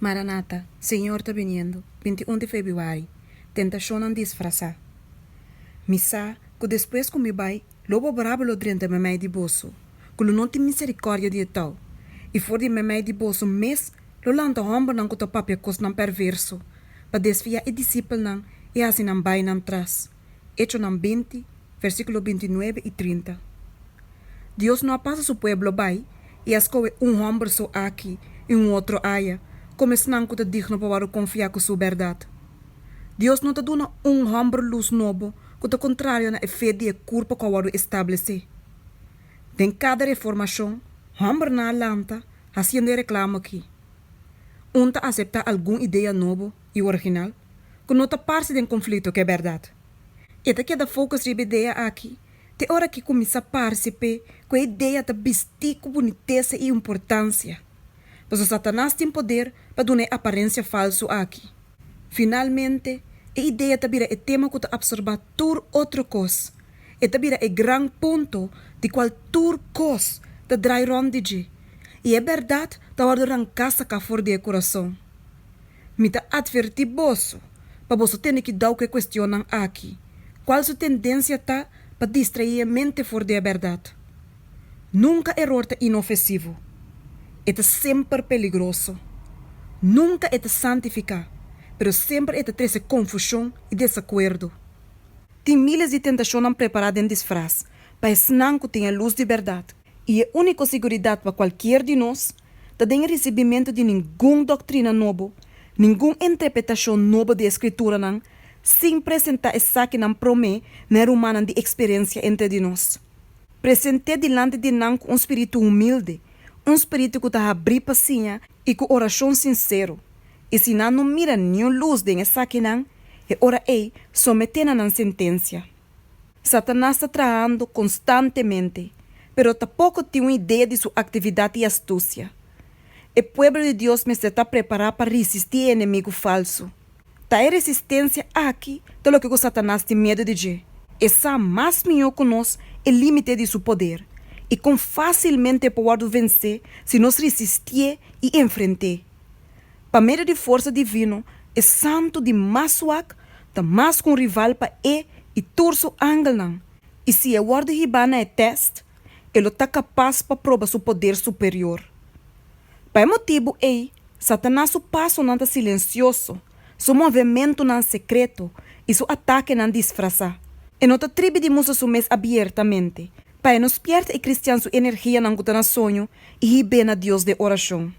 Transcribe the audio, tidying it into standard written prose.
Maranata, Señor ta biniendo, 21 di febrüari, Tentashonnan disfrasá. Mi sa ku despues ku mi bai, lobo brabu lo drenta meimei di boso, ku lo no tin miserikòrdia di e tou, i for di meimei di boso mes lo lanta hòmbernan ku ta papia kosnan pèrverso, pa desviá e disipelnan i hasi nan bai nan tras. Echonan 20, versíkulo 29 i 30. Dios no a pasa su pueblo bai i a skohe un hòmber so aki i un otro aya komo esnan ku ta digno pa wòrdu konfiá ku su bèrdat. Dios no ta duna un hòmber lus nobo ku ta kontrario na e fe di e kurpa ku a wòrdu establesé. Den kada reformashon, hòmbernan a lanta hasiendo e reklamo akí. Un ta aseptá algun idea nobo i original ku no ta parse den konflikto ku e bèrdat. E ta keda focus riba e idea akí te ora ku e kuminsá parse p'e ku e idea ta bistí ku bunitesa i importansia. Pasobra Satanas tin poder pa duna e aparensia falsu akí. Finalmente, e idea ta bira e tema ku ta apsorbá tur otro kos. E ta bira e gran punto di kual tur kos ta drai rònt di dje, i e bèrdat ta wòrdu ranká saká for di e kurason. Mi ta atvertí boso pa boso tene kidou ku e kuestionnan aki, kual su tendensia ta pa distraí e mente for di e bèrdat. Nunka eror ta inofesivo. E ta semper peligroso. Nunka e ta santifiká, pero semper e ta trese konfushon i desakuerdo. Tin míles di tentashonnan prepará den disfras pa esnan ku tin e lus di bèrdat, i e úniko siguridat pa kualkier di nos ta den e risibimentu di ningun doktrina nobo, ningun interpretashon nobo di e Skrituranan sin presentá esakinan promé na e rumannan di eksperensia entre di nos. Present'é dilanti di nan ku un spiritu humilde, un spiritu ku ta habrí pa siña i ku orashon sinsero. I si nan no mira niun lus den esakinan, e ora ei someté na nan sentensia. Satanas ta trahando konstantemente, pero ta poko tin un idea di su aktividat i astusia. E pueblo di Dios mester ta prepará pa risistí e enemigu falsu. Ta e resistensia aki ta loke ku Satanas tin miedu di dje. E sa mas mihó ku nos e límite di su poder i kon fásilmente e por wòrdu vensé si nos risistié i enfrent'é. Pa medio di forsa divino, e santu di mas swak ta mas ku un rival pa e i tur su angelnan, i si e wòrdu hibá na e tèst, e lo ta kapas pa proba su poder superior. Pa e motibu ei, Satanas su pasonan ta silensioso, su movementunan sekreto i su atakenan disfrasá. E no ta tribi di mustra su mes abiertamente, pa e no spièrta e kristian su energianan ku ta na soño i hib'é na Dios den orashon.